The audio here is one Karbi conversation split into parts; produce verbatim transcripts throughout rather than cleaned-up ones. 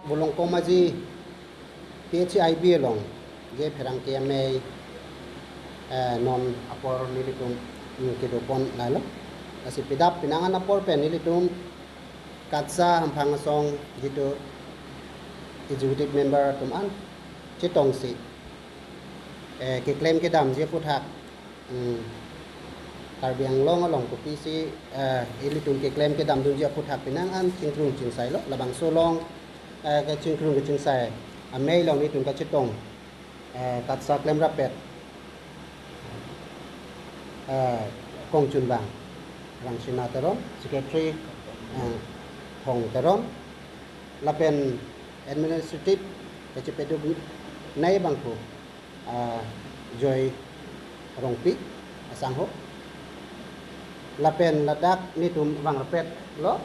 Bolong Komaji P H I B along je pherangke amei, eh, non apor nelitum, mm, kedopon lalo. Lasi pidap penang an apor pen nelitum KATSA hamphang asong jitu executive member atum an chetongsi, eh, keklem kedamji aphuthak, mm, Karbi Anglong along kopisi, eh, ilitum keklem kedamdunji aphuthak penang an chingkrung chingsailo. Labangso along, eh, kachingkrung kachingsai amei along nelitum kachetong, eh, KATSA klemrappet, eh, kongchunbang Rangsina Teron, secretary, eh, Thong Teron, lapen administrative kachepeduknei abangphu, ah, Joy Rongpi asangho. Lapen ladak nelitum vangrappetlo,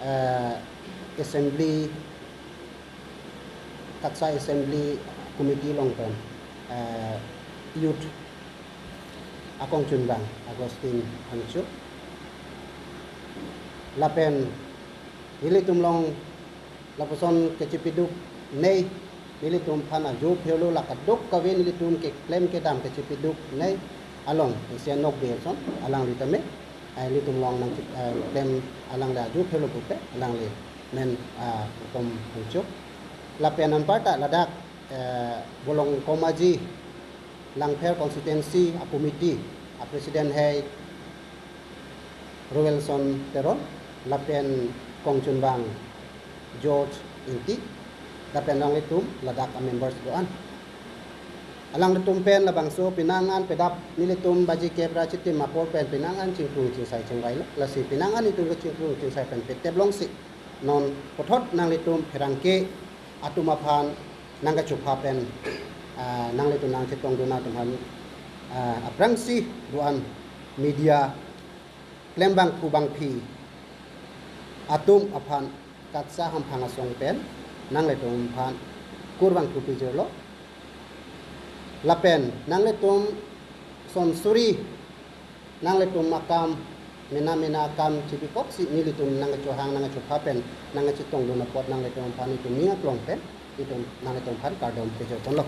eh, assembly, KATSA assembly committee along pen, eh, youth akongchunbang Augustine Phangcho. Lapen nelitum along lapuson kachepeduknei, nelitum aphan ajo phelo, la kadokave nelitum keklem kedam kachepeduknei along, isi anokbe ason alangli tame, eh, nelitum along nang, eh, klem alangli ajo phelo pupe, alangli men, ah, Kom Phangcho. Lapen anparta ladak, eh, Bolong Komaji Langpher constituency a committee a president hai Roelson Teron, lapen kongchunbang George Ingti, lapen alanglitum ladak a members do-an. Alanglitum pen labangso penang an pidap nelitum baji kep ra chitim apor pen penang an chingkrung chingsai chingvailo. Lasi penang an itum kachingkrung chingsai pen petep longsi non puthot nanglitum pherangke atum aphan nangkachopha pen, ah, nanglitum nangchetongdun atum aphan, ah, aphrangsi do-an media klembangphu bangphi atum aphan KATSA hamphang asong pen nanglitum aphan kurvangthu pijirlo. Lapen nanglitum son suri nanglitum akam, mena mena akam chibikoksi nelitum nangkachohang nangkachopha pen nangkachetongdun apot nanglitum aphan itum ning aklong pen itum nanglitum aphan kardom pejor ponlo.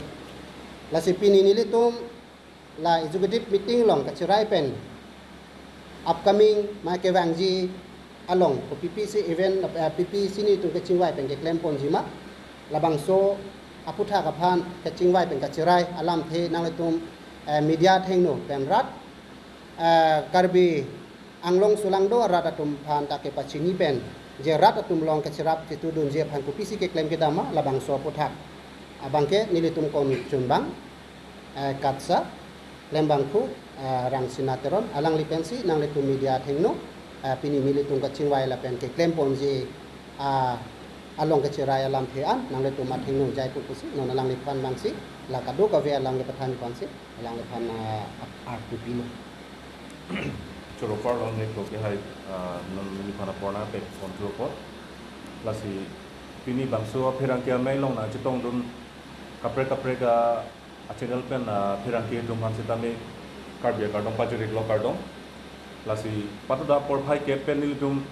Lasi pini nelitum la executive meeting along kachirai pen upcoming ma kevangji along ko P P C event, eh, P P C nelitum kachingvai pen keklem ponji ma, labangso aphuthak aphan kachingvai pen kachirai alamthe nanglitum, eh, media athengno pen rat, eh, Karbi Anglong sulangdo arat atum aphan ta kepachini pen je rat atum along kachirap chetudunji aphan kopisi keklem kedam ma, labangso aphuthak abangke nelitum kongchunbang, eh, KATSA klembangphu, eh, Rangsina Teron alangli pensi nanglitum media athengno, eh, pini nelitum kachingvai lapen keklem ponji, ah, along kachirai alamthe an nanglitum athengno jaipo pusi non alangliphan bangsi la kadokave alam kepathan ponsi alangliphan, ah, ap-, arpu pilo. Choro apor along ne ko ke hai, ah, non neliphan apor nangpek pontu apot. Lasi pini bangso apherangke amei along nangchetongdun kaprek kaprek a, a channel pen, ah, pherangke atum aphan sitame Karbi akardom pajir-iklo, kardom. Lasi patuda porphai kep pen nelitum,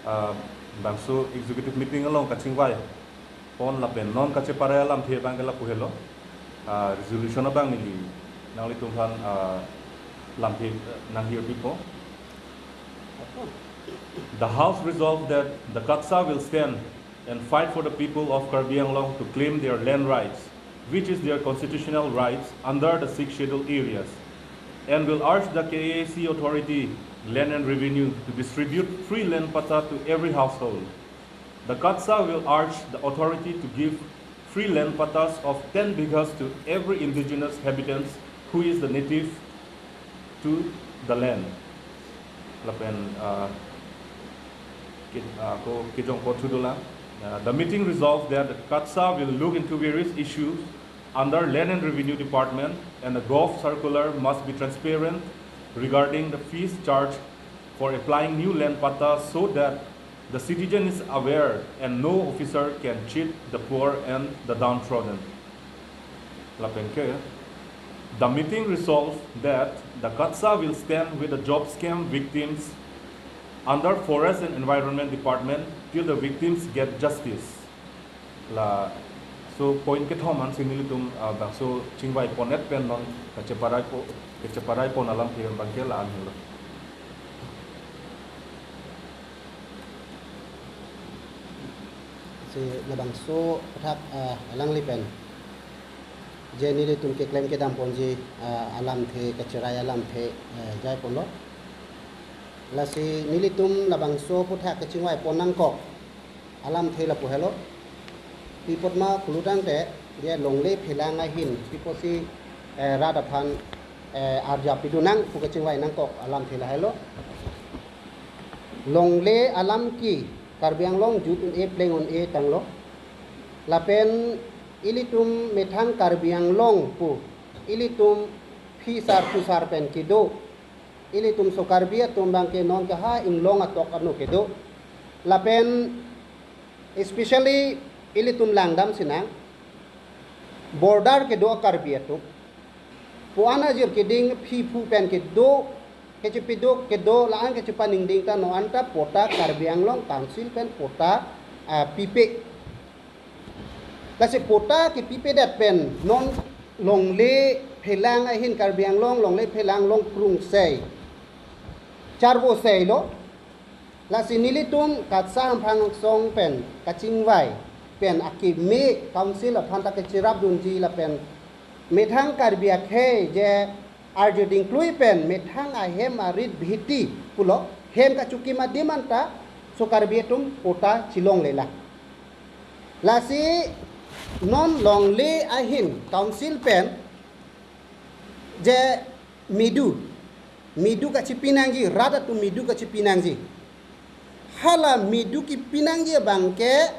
ah, bangso executive meeting along kachingvai pon lapen non kacheparai alamthe abangke lapu helo. Ah, resolution abang neli nanglitum aphan, ah, lamthe, eh, nanghir pipo. The House resolved that the KATSA will stand and fight for the people of Karbi Anglong to claim their land rights, which is their constitutional rights under the Sixth Schedule areas, and will urge the K A A C authority, Land and Revenue, to distribute free land patta to every household. The KATSA will urge the authority to give free land pattas of ten bighas to every indigenous habitants who is the native to the land. Lapen, uh, ke-, uh, ko kejong ko thudola. Uh, the meeting resolved that the KATSA will look into various issues under Land and Revenue Department, and the Govt circular must be transparent regarding the fees charged for applying new land patta so that the citizen is aware and no officer can cheat the poor and the downtrodden. Lapen ke, the meeting resolved that the KATSA will stand with the job scam victims under Forest and Environment Department till the victims get justice. Laso point kethom ansi nelitum, ah, bangso chingvai pon-et pen non kacheparai po, kacheparai pon alamthe abangke la-an helo. Si labangso athak, ah, alangli pen je nelitum keklem kedam ponji, ah, alamthe, kacherai alamthe, eh, jai ponlo. Lasi nelitum labangso aputhak kachingvai pon nangkok alamthe lapu helo. Pi apot ma pulo tangte, je longle phelang ahin pi apotsi, eh, rat aphan, eh, arja pidun nang pu kachingvai nangkok alamthe lahelo. Longle alam ke Karbi Anglong jut un-e pleng un-e tanglo. Lapen ilitum methang Karbi Anglong pu ilitum phisar phusar pen kedo. Ilitum so Karbi atum abangke non ke ha inglong atok ano kedo. Lapen especially ilitum langdam sinang border kedo a-Karbi atum. Pu-an ajir keding phi phu pen kedo, kachepiduk kedo, la-an kachepaningding ta non anta patta Karbi Anglong Council pen patta, ah, pipe. Lasi patta kepipedet pen non longle phelang ahin Karbi Anglong longle phelang long krung sei, charvo seilo. Lasi nelitum KATSA hamphang asong pen kachingvai pen akeme council aphan ta kacherapdunji lapen methang Karbi akhei je arju dingklui pen methang ahem arit bhiti pulo, hem kachukim adim anta so Karbi atum patta chelonglelang. Lasi non longle ahin council pen je medu, medu kachepi nangji, rat atum medu kachepi nangji. Hala medu kepi nangji abangke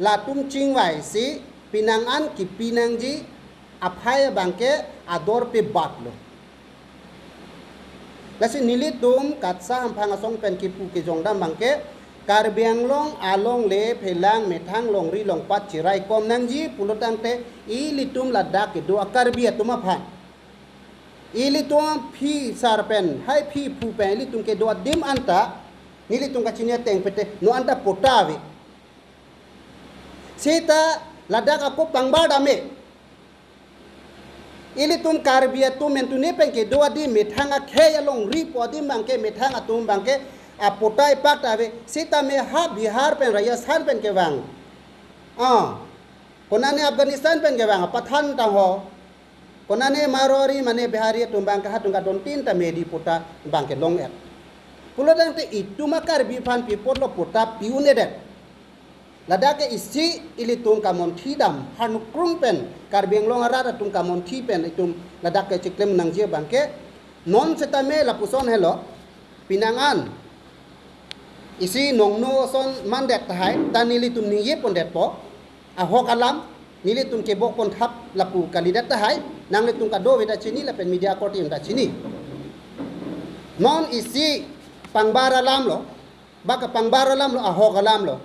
latum chingvaisi penang an kepi nangji aphai abangke ador pe batlo. Lasi nelitum KATSA hamphang asong pen kepu kejongdam abangke Karbi Anglong alongle phelang methang longri longpat cheraikom nangji pulo tangte ilitum ladak kedo a-Karbi atum aphan, ilitum phisar pen, hai phi phu pen ilitum kedo adim anta nelitum kachini ateng pete non anta patta ave. Seta ladak ako pangbar dam-e. Ilitum Karbi atum mentune pen kedo adim methang akhei alongri po adim abangke methang atum abangke apatta ipak ta ave. Seta me ha Bihar pen Rajasthan pen kevang, ah, konane Afghanistan pen kevang Pathan tangho, konane Marwari mane Bihari atum abangke ha atum kadontin ta medi patta abangke long-et. Pulo tangte itum a-Karbi aphan pi apotlo patta pi un-edet. Ladak ke isi ilitum kamonthi dam, ha nukrung pen Karbi Anglong arat atum kamonthi pen itum ladak ke chiklem nangji abangke non setame lapuson helo, penang an isi nongno ason mandet tahai, ta nelitum ningje pondetpo, ahok alam nelitum kebok ponthap lapu kalidet tahai, nanglitum kadokave ta chini lapen media korte atum ta chini. Non isi pangbar alamlo, ba kapangbar alamlo, ahok alamlo.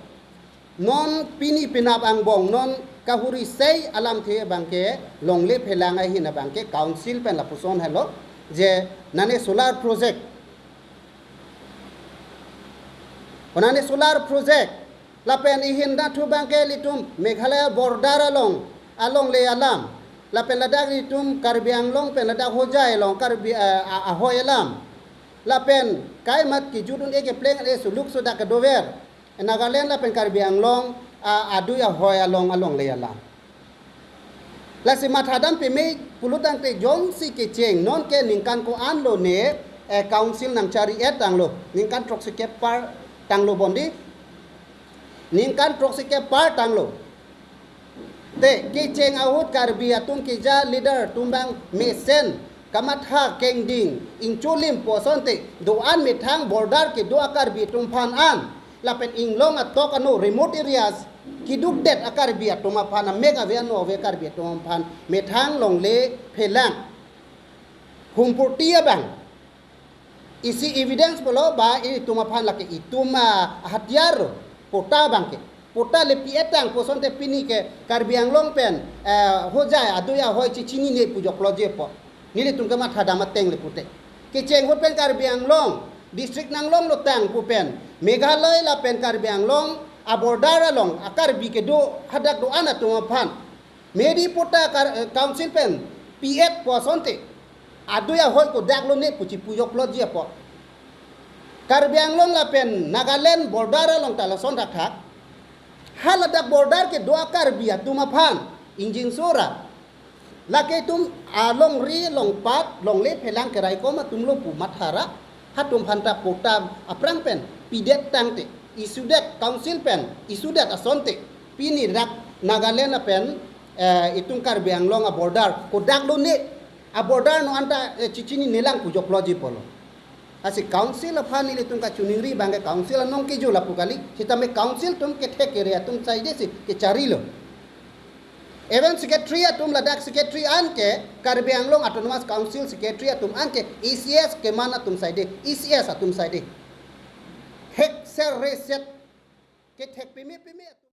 Non pini penap angbong, non kahuri sei alamthe abangke longle phelang ahin abangke council pen lapuson helo, je nane solar project, konane solar project, lapen ihin dathu abangke ilitum Meghalaya border along, alongle alam, lapen ladak ilitum Karbi Anglong pen ladak Hojai along Karbi, eh, a-, ahoi alam, lapen kaimat kejut un-e kepleng le suluk sudak kedover Nagaland lapen Karbi Anglong, ah, adui ahoi along alongle alam. Lasi mathadam peme pulo tangte jongsi kecheng non ke ningkan ko-an lone, eh, council nangchari-et tanglo, ningkan throksi kep par tanglo bondi, ningkan throksi kep par tanglo. Te kecheng ahut Karbi atum keja leader atum abang mesen kamatha kengding ingcholim pu asonte do-an methang border kedo a-Karbi atum aphan an, lapen inglong atok ano remote areas kedukdet a-Karbi atum aphan, amek ave ano ave Karbi atum aphan methang longle phelang humpurti abang isi evidence pulo ba itum aphan lake itum, ah, hatiar patta abangke. Patta le pi-et tang pu asonte pini ke Karbi Anglong pen, eh, Hojai adui ahoi chechinine pu joklo jepo. Nelitum kemathadam ateng le pute. Kecheng ahut pen Karbi Anglong district nanglonglo tang pu pen Meghalaya lapen Karbi Anglong a-border along a-Karbi kedo hadak do-an atum aphan Medi Pota kar, eh, council pen P F po asonte adui ahoi kodak lone pu chipujok plotji apot. Karbi Anglong lapen Nagaland border along ta lason thakthak. Haladak border kedo a-Karbi atum aphan ingjinso ra, lake itum alongri longpat longle phelang keraikom atum lo pu mathara, hatum aphanta pota aphrang pen pidet tangte, isudet council pen isudet asonte, pini dak Nagaland lapen, eh, itum Karbi Anglong a-border kodak lone, a-border no anta, eh, chichinine lang pu jokloji pulo. Lasi council aphan nelitum kachiningri abangke council anong kejo lapu kali, sitame council atum kethek kere atum saide si kecharilo. Even secretary atum, ladak secretary anke Karbi Anglong Autonomous Council secretary atum anke E C S keman atum saide, E C S atum saide. Hek ser reset kethek peme peme atum.